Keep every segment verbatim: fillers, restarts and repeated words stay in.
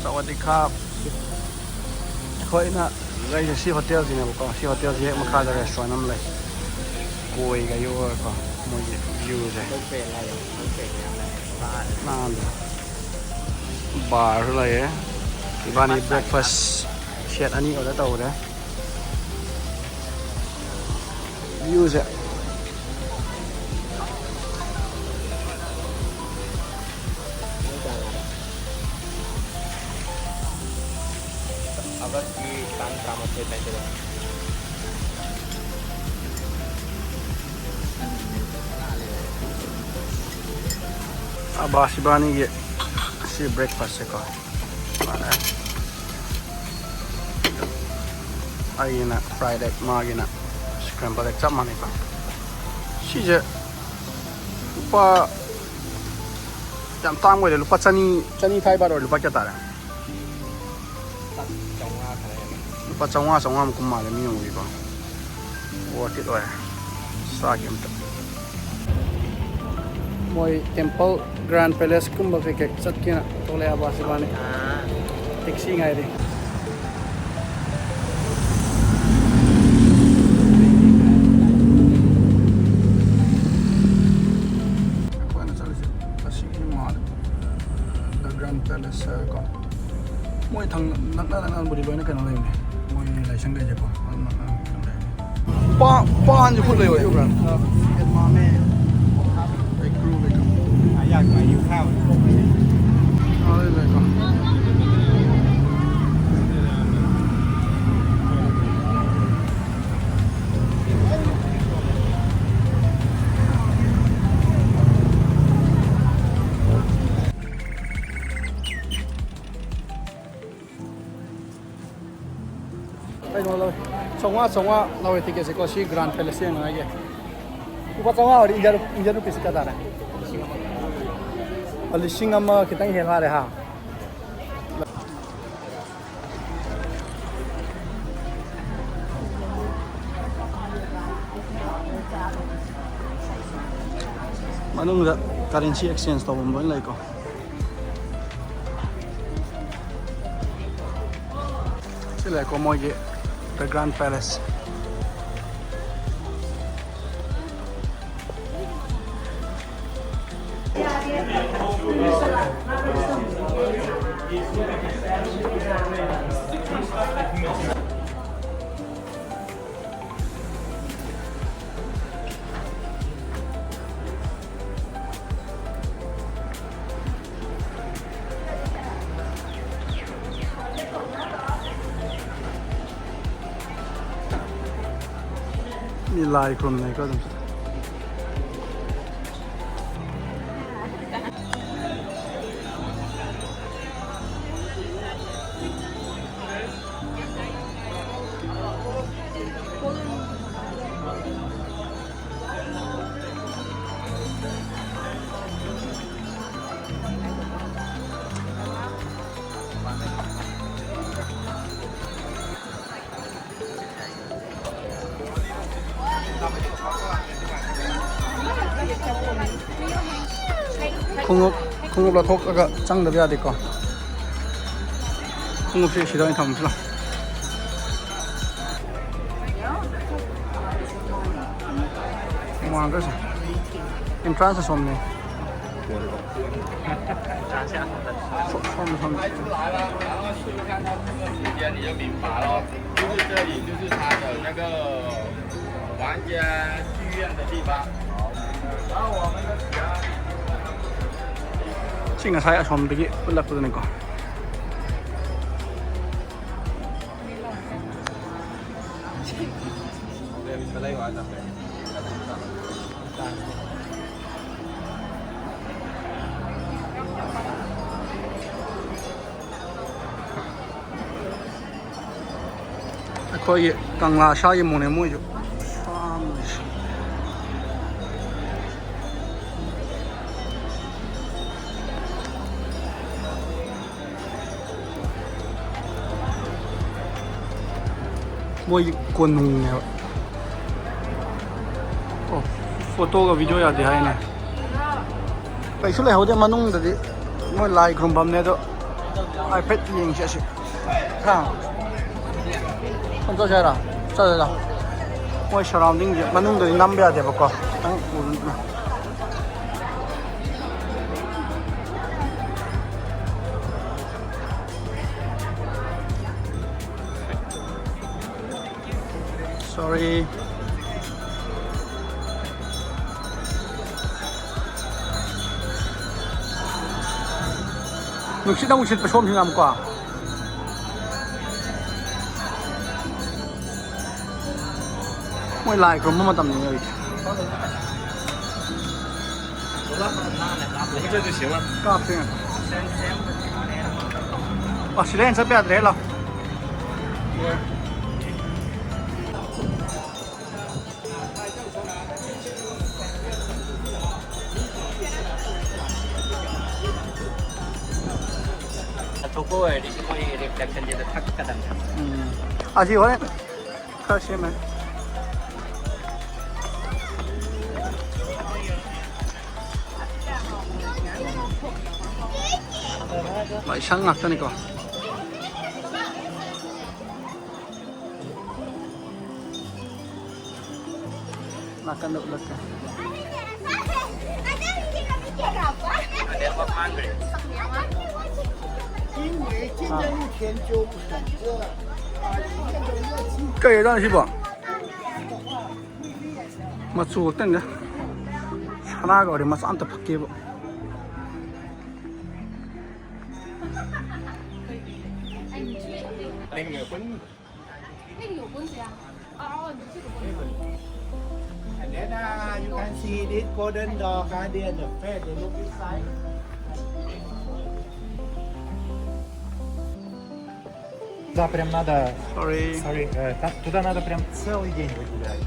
ꯁꯋꯥꯗꯤ ꯈꯥꯞ꯫ ꯑꯩꯈꯣꯏꯅ ꯂꯩꯁꯦ ꯁꯤ ꯍꯣꯇꯦꯜꯁꯤꯅꯦꯕꯀꯣ꯫ ꯁꯤ ꯍꯣꯇꯦꯜꯁꯤ ꯍꯦꯛ ꯃꯈꯥꯗ ꯔꯦꯁꯇꯨꯔꯦꯟ ꯑꯃ ꯂꯩ꯫ ꯀꯣꯏꯒ ꯌꯣꯛꯑꯒꯀꯣ, ꯃꯣꯏꯒꯤ ꯚ꯭ꯌꯨꯁꯦ꯫ ꯅꯥꯟꯗ꯭ꯔꯣ? ꯕꯥꯔꯁꯨ ꯂꯩꯌꯦ꯫ ꯏꯕꯥꯅꯤ ꯕ꯭ꯔꯦꯛꯐꯥꯁ ꯁꯦꯠ ꯑꯅꯤ ꯑꯣꯔꯗꯔ ꯇꯧꯔꯦ꯫ ꯚ꯭ꯌꯨꯁꯦ꯫ ꯑꯥꯒꯁꯀꯤ ꯇꯥꯡ ꯇꯔꯥꯃꯥꯊꯣꯏ, ꯇꯔꯥꯅꯤꯊꯣꯏꯗ꯫ ꯑꯕꯥꯁ ꯏꯕꯥꯅꯤꯒꯤ ꯁꯤ ꯕ꯭ꯔꯦꯛꯐꯥꯁꯁꯦꯀꯣ꯫ ꯑꯩꯒꯤꯅ ꯐ꯭ꯔꯥꯏꯗ ꯑꯦꯛ, ꯃꯥꯒꯤꯅ ꯁ꯭ꯀ꯭ꯔꯦꯝꯕꯜ ꯑꯦꯛ, ꯆꯞ ꯃꯥꯟꯅꯩꯀꯣ꯫ ꯁꯤꯁꯦ ꯂꯨꯄꯥ ꯌꯥꯝ ꯇꯥꯡꯕ ꯑꯣꯏꯔꯦ꯫ ꯂꯨꯄꯥ ꯆꯅꯤ, ꯆꯅꯤ ꯊꯥꯏ ꯕꯥꯠ ꯑꯣꯏꯔꯦ꯫ ꯂꯨꯄꯥ ꯀꯌꯥ ꯇꯥꯔꯦ? ꯂꯨꯄꯥ ꯆꯥꯝꯃꯉꯥ ꯈꯔ ꯍꯦꯜꯂꯦ꯫ ꯂꯨꯄꯥ ꯆꯥꯝꯃꯉꯥ, ꯆꯥꯝꯃꯉꯥꯃꯨꯛ ꯀꯨꯝ ꯃꯥꯜꯂꯦ ꯃꯤ ꯑꯃꯒꯤꯀꯣ꯫ ꯋꯥꯔꯊ ꯏꯠ ꯑꯣꯏꯔꯦ꯫ ꯆꯥꯒꯦ ꯑꯝꯇ꯫ ꯃꯣꯏ ꯇꯦꯝꯄꯜ ꯒ꯭ꯔꯥꯟ ꯄꯦꯂꯦꯁꯀꯨꯝꯕ ꯀꯩꯀꯩ ꯆꯠꯀꯦꯅ ꯊꯣꯛꯂꯛꯑꯦ ꯑꯕꯥꯁ ꯏꯕꯥꯅꯤ꯫ ꯇꯦꯛꯁꯤ ꯉꯥꯏꯔꯤ꯫ ꯑꯩꯈꯣꯏꯅ ꯆꯠꯂꯤꯁꯦ ꯑꯁꯤꯒꯤ ꯃꯥꯜꯂꯦ꯫ ꯗ ꯒ꯭ꯔꯥꯟ ꯄꯦꯂꯦꯁ ꯍꯥꯏꯔꯒꯀꯣ꯫ ꯃꯣꯏ ꯊꯪ-, ꯅꯛꯅ ꯅꯛꯅꯕꯨꯗꯤ ꯂꯣꯏꯅ ꯀꯩꯅꯣ ꯂꯩꯕꯅꯦ꯫ ꯃꯣꯏ ꯂꯥꯏꯁꯪꯈꯩꯁꯦꯀꯣ꯫ ꯅꯛꯅ ꯅꯛꯅ ꯂꯩꯕꯅꯦ꯫ ꯄꯥ-, ꯄꯥꯟꯁꯦ ꯐꯨꯠ ꯂꯩꯌꯣ, ꯎꯕ꯭ꯔꯥ? ꯍꯩꯀ꯭ꯔꯨ ꯀꯩꯀꯥ꯫ ꯑꯥ, ꯂꯩ, ꯂꯩꯀꯣ꯫ ꯀꯩꯅꯣ ꯂꯧꯋꯦ꯫ ꯆꯥꯝꯃꯉꯥ, ꯆꯥꯝꯃꯉꯥ ꯂꯧꯋꯦ ꯇꯤꯀꯦꯠꯁꯦꯀꯣ, ꯁꯤ ꯒ꯭ꯔꯥꯟ ꯄꯦꯂꯦꯁ ꯌꯦꯡꯅꯉꯥꯏꯒꯤ꯫ ꯂꯨꯄꯥ ꯆꯥꯝꯃꯉꯥ ꯑꯣꯏꯔꯗꯤ ꯏꯟꯗꯤꯌꯥ ꯔꯨ-, ꯏꯟꯗꯤꯌꯥꯟ ꯔꯨꯄꯤꯁ ꯀꯌꯥ ꯇꯥꯔꯦ? ꯑ, ꯂꯤꯁꯤꯡ ꯑꯃ ꯈꯤꯇꯪ ꯍꯦꯟ ꯃꯥꯜꯂꯦ, ꯍꯥ? ꯃꯅꯨꯡꯗ ꯀꯔꯦꯟꯁꯤ ꯑꯦꯛꯁꯆꯦꯟꯖ ꯇꯧꯐꯝ ꯂꯣꯏ ꯂꯩꯀꯣ꯫ ꯂꯩꯀꯣ ꯃꯣꯏꯒꯤ The Grand Palace꯫ ꯃꯤ ꯂꯥꯏ ꯈꯨꯔꯨꯝꯅꯩꯀꯣ ꯑꯗꯨꯝ꯫ ꯈꯣꯡꯎꯞ ꯈꯣꯡꯎꯞ ꯂꯧꯊꯣꯛꯑꯒ ꯆꯪꯗꯕ ꯌꯥꯗꯦꯀꯣ꯫ ꯈꯣꯡꯎꯞꯁꯦ ꯁꯤꯗ ꯑꯣꯏꯅ ꯊꯝꯃꯁꯤ ꯂꯥꯎ꯫ ꯃꯃꯥꯡꯗꯁꯦ ꯑꯦꯟꯇ꯭ꯔꯥꯟꯁ ꯑꯁꯣꯝꯅꯦ꯫ ꯁꯣꯝꯗ ꯐꯝꯃꯤ꯫ 就是这里，就是他的那个玩家剧院的地方。 ꯁꯤ ꯉꯁꯥꯏ ꯑꯁꯣꯝꯗꯒꯤ ꯎꯠꯂꯛꯄꯗꯨꯅꯤꯀꯣ꯫ ꯑꯩꯈꯣꯏꯒꯤ ꯀꯪꯂꯥ ꯁꯥꯒꯤ ꯃꯑꯣꯡꯅꯦ ꯃꯣꯏꯁꯨ ꯁꯥ ꯑꯃ ꯂꯩꯁꯦ꯫ ꯃꯣꯏꯒꯤ ꯀꯣꯅꯨꯡꯅꯦꯕ꯫ ꯑꯣ, ꯐꯣꯇꯣꯒ ꯚꯤꯗꯤꯑꯣ ꯌꯥꯗꯦ ꯍꯥꯏꯅꯦ꯫ ꯀꯩꯁꯨ ꯂꯩꯍꯧꯗꯦ ꯃꯅꯨꯡꯗꯗꯤ꯫ ꯃꯣꯏ ꯂꯥꯏ ꯈꯨꯔꯨꯝꯐꯝꯅꯦ ꯑꯗꯣ꯫ ꯍꯥꯏꯐꯦꯠ ꯌꯦꯡꯁꯤ ꯑꯁꯤ꯫ ꯍꯥ? ꯆꯠꯁꯦ ꯍꯥꯏꯔꯣ? ꯆꯠꯂꯦ, ꯂꯥꯛꯑꯣ꯫ ꯃꯣꯏ ꯁꯔꯥꯎꯟꯗꯤꯡꯁꯦ ꯃꯅꯨꯡꯗꯗꯤ ꯅꯝꯕ ꯌꯥꯗꯦꯕꯀꯣ, ꯈꯤꯇꯪ ꯎ-, sorry꯫ ꯅꯨꯡꯁꯤꯠ ꯑꯃꯨꯛ ꯁꯤꯠꯄ ꯁꯣꯝꯁꯤ ꯌꯥꯝ ꯀꯣ꯫ ꯃꯣꯏ ꯂꯥꯏ ꯈꯨꯔꯨꯝꯕ ꯃꯇꯝꯅꯤ ꯍꯧꯖꯤꯛ꯫ ꯀꯥꯞꯄꯦ꯫ ꯑꯁ, ꯁꯤꯗ ꯍꯦꯟꯅ ꯆꯠꯄ ꯌꯥꯗ꯭ꯔꯦ, ꯂꯥꯎ꯫ ꯊꯣꯛꯄ ꯑꯣꯏꯔꯗꯤ ꯃꯣꯏ ꯔꯤꯐ꯭ꯂꯦꯛꯁꯟꯁꯤꯗ ꯊꯛꯀꯗꯕꯅꯦ꯫ ꯎꯝ꯫ ꯑꯁꯤ ꯍꯣꯔꯦꯟ ꯈꯔ ꯁꯦꯝꯃꯦ꯫ ꯂꯥꯏꯁꯪ ꯉꯥꯛꯇꯅꯤꯀꯣ꯫ ꯅꯥꯀꯟꯗ ꯎꯠꯂꯛꯀꯦ꯫ ꯀꯩ ꯍꯥꯏꯖꯥꯠꯅꯣ ꯁꯤꯕꯣ? ꯃꯆꯨ ꯈꯛꯇꯪꯗ ꯁꯅꯥꯒ ꯑꯣꯏꯔꯦ, ꯃꯆꯥ ꯑꯝꯇ ꯐꯛꯀꯦꯕ꯫ And then uh, you can see this golden door guardian, the fair, they look inside. Да, прям надо. Sorry. Sorry, э, та- туда надо прям целый день выделять.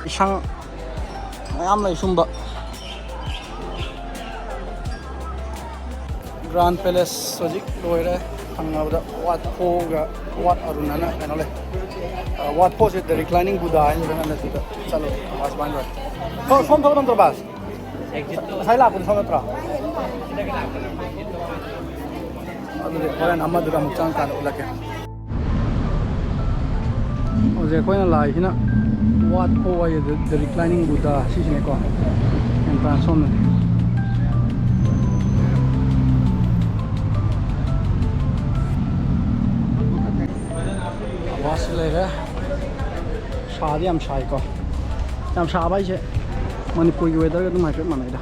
ꯏꯁꯪ ꯃꯌꯥꯝ ꯂꯩ ꯁꯨꯝꯕ꯫ Grand Palace ꯍꯧꯖꯤꯛ ꯂꯣꯏꯔꯦ꯫ ꯊꯪꯅꯕꯗ Wat Phoꯒ Wat Arun ꯍꯥꯏꯅ ꯀꯩꯅꯣ ꯂꯩ꯫ ꯑ, Wat Phoꯁꯦ The Reclining Buddha ꯍꯥꯏꯅ ꯂꯩꯕꯅꯦ, ꯑꯗꯨꯗ ꯆꯠꯂꯨ꯫ ꯑꯁꯨꯃꯥꯏꯅ ꯂꯣꯏꯔꯦ꯫ ꯁꯣꯝ, ꯁꯣꯝ ꯊꯣꯛꯀꯗꯕ ꯅꯠꯇ꯭ꯔꯣ, ꯕꯥꯁ? ꯉꯁꯥꯏ ꯂꯥꯛꯄꯗꯤ ꯁꯣꯝ ꯅꯠꯇ꯭ꯔꯣ? ꯑꯗꯨꯗꯤ ꯍꯣꯔꯦꯟ ꯑꯃꯗꯨꯗ ꯑꯃꯨꯛ ꯆꯪꯉꯀꯥꯟꯗ ꯎꯠꯂꯛꯀꯦ꯫ ꯍꯧꯖꯤꯛ ꯑꯩꯈꯣꯏꯅ ꯂꯥꯛꯏꯁꯤꯅ Wat Pho ꯍꯥꯏꯌꯦ, The, The Reclining Buddha ꯁꯤꯁꯤꯅꯦꯀꯣ꯫ Entrance ꯁꯣꯝꯗꯅꯤ꯫ ꯑꯋꯥꯁ ꯂꯩꯔꯦ꯫ ꯁꯥꯗꯤ ꯌꯥꯝ ꯁꯥꯏꯀꯣ꯫ ꯌꯥꯝ ꯁꯥꯕ ꯍꯥꯏꯁꯦ ꯃꯅꯤꯄꯨꯔꯒꯤ weatherꯒ ꯑꯗꯨꯝ ꯍꯥꯏꯐꯦꯠ ꯃꯥꯟꯅꯩꯗ꯫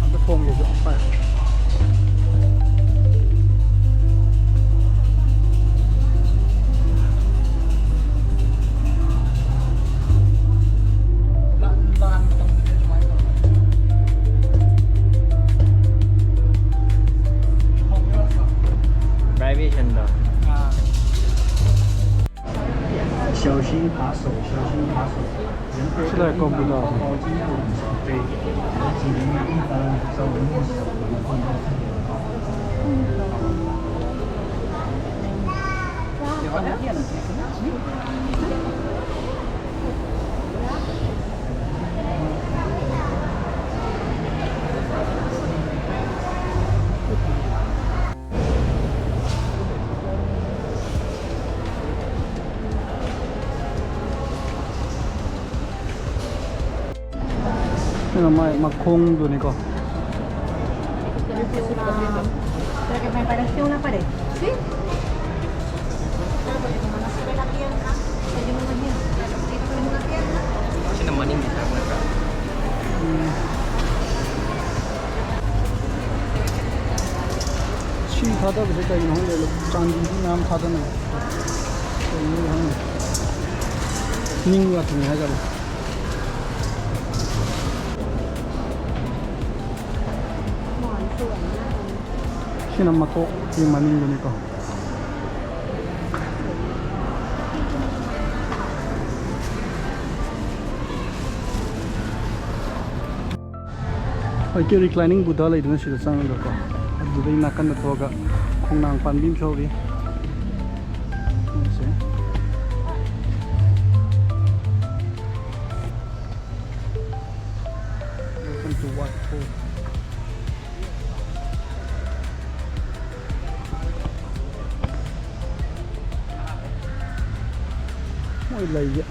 ꯑꯝꯇ ꯊꯣꯡꯒꯦꯁꯨ ꯄꯥꯏ꯫ Privationꯗꯣ꯫ 小心扒手，小心扒手。人多的地方，包包经过你才对。请注意一般稍微用手的人不能够特别好。ꯁꯤꯅ ꯃꯥꯏ ꯃꯈꯣꯡꯗꯨꯅꯤꯀꯣ꯫ Pero que me pareció una pared. ¿Sí? Claro, porque como no se ve la pierna, pues yo me imagino que la pierna. ꯁꯤꯅ ꯃꯅꯤꯡꯒꯤ ꯁꯔꯨꯛ ꯅꯠꯇ꯭ꯔꯥ? ꯁꯤ ꯊꯥꯗꯕꯁꯦ ꯀꯩꯅꯣ ꯈꯪꯗꯦ, ꯆꯥꯟꯗꯤꯁꯨ ꯃꯌꯥꯝ ꯊꯥꯗꯅꯩ꯫ ꯀꯩꯅꯣ ꯈꯪꯗꯦ꯫ ꯅꯤꯡ ꯂꯥꯛꯄꯅꯤ ꯍꯥꯏꯇꯥꯔꯦ꯫ ꯁꯤꯅ ꯃꯀꯣꯛꯀꯤ ꯃꯅꯤꯡꯗꯨꯅꯤꯀꯣ꯫ ꯑꯩꯈꯣꯏꯒꯤ reclining Buddha ꯂꯩꯗꯅ ꯁꯤꯗ ꯆꯪꯉꯒꯀꯣ, ꯑꯗꯨꯗꯩ ꯅꯥꯀꯟꯗ ꯊꯣꯛꯑꯒ ꯈꯣꯡꯅꯥꯡ ꯄꯥꯟꯕꯤ ꯑꯃꯁꯨ ꯍꯧꯔꯤ꯫ ꯌꯦꯡꯁꯦ꯫ Welcome to Wat Pho. ꯃꯣꯏ ꯂꯩꯁꯦ꯫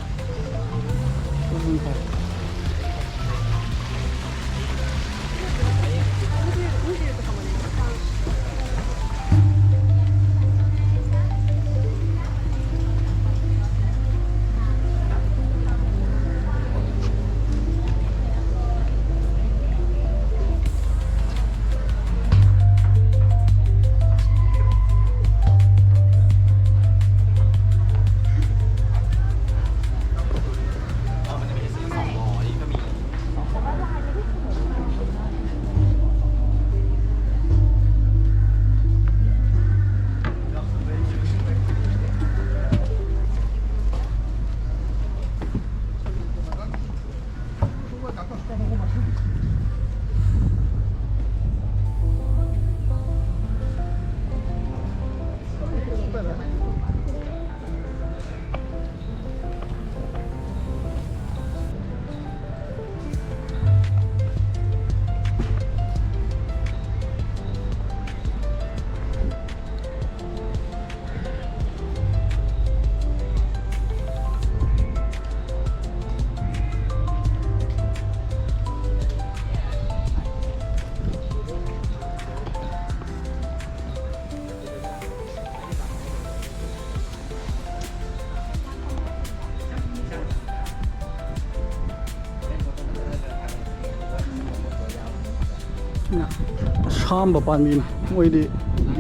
ꯑꯁꯥꯝꯕ ꯄꯥꯝꯕꯤꯅꯤ, ꯃꯣꯏꯗꯤ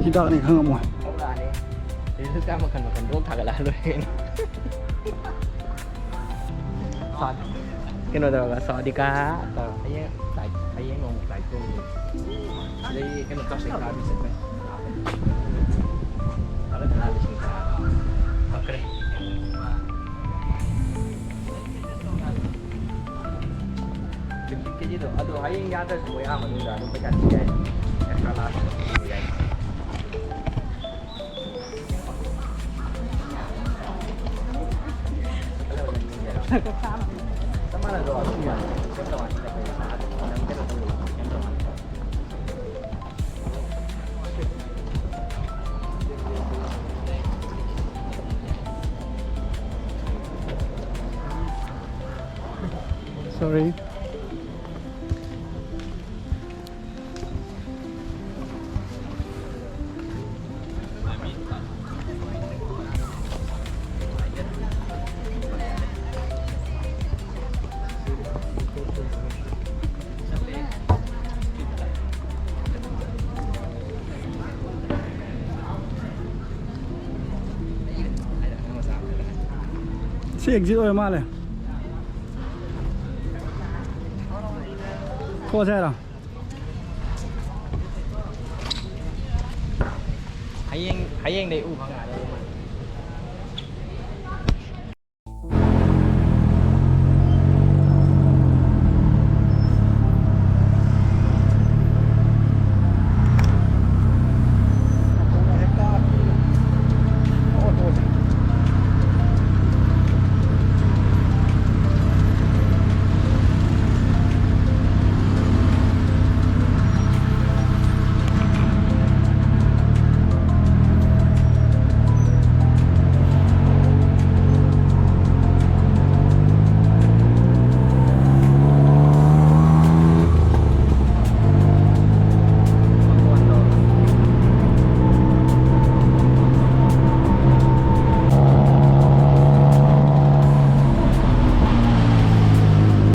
ꯍꯤꯗꯥꯛꯅꯤ ꯈꯪꯉꯝꯃꯣꯏ꯫ ꯔꯤꯜꯁꯀ ꯃꯈꯟ ꯃꯈꯟ ꯕ꯭ꯂꯣꯛ ꯊꯥꯒꯠꯂꯛꯑ ꯂꯣꯏꯔꯦ ꯀꯩꯅꯣ꯫ ꯀꯩꯅꯣ ꯇꯧꯔꯒ ꯁꯥꯎꯗꯤꯀꯥ ꯇꯧꯔꯒ ꯍꯌꯦꯡ ꯂꯥꯏ-, ꯍꯌꯦꯡ ꯑꯃꯨꯛ ꯂꯥꯏ ꯇꯣꯡꯉꯤ꯫ ꯑꯗꯩ ꯀꯩꯅꯣ ꯇꯧꯁꯦ ꯀꯥꯕꯤ ꯆꯠꯄꯩ꯫ ꯐꯔꯦ꯫ ꯁꯤꯗꯣ ꯑꯗꯣ ꯍꯌꯦꯡ ꯌꯥꯗ꯭ꯔꯁꯨ ꯃꯣꯏ ꯑꯥ ꯃꯅꯨꯡꯗ ꯑꯗꯨꯝ ꯄꯩꯁꯥ ꯊꯤ ꯌꯥꯏ꯫ ꯑꯦꯛꯁꯇ꯭ꯔꯥ ꯂꯥꯛꯑꯁꯨ ꯌꯥꯏ꯫ ꯆꯞ ꯃꯥꯟꯅꯗ꯭ꯔꯣ? ꯑꯗꯨꯝ ꯌꯥꯏ꯫ ꯀꯩꯝ ꯇꯧꯔꯣꯏ꯫ ꯅꯪ ꯀꯩꯅꯣ ꯇꯧꯔꯣ꯫ ꯀꯩꯝ ꯇꯧꯔꯣꯏ꯫ Sorry. ꯁꯤ ꯑꯦꯛꯖꯤꯠ ꯑꯣꯏꯔ ꯃꯥꯜꯂꯦ꯫ ꯊꯣꯛꯑꯁꯦ ꯍꯥꯏꯔꯣ? ꯍꯌꯦꯡ, ꯍꯌꯦꯡꯗꯩ ꯎ ꯐꯪꯉꯛꯑꯅꯤ꯫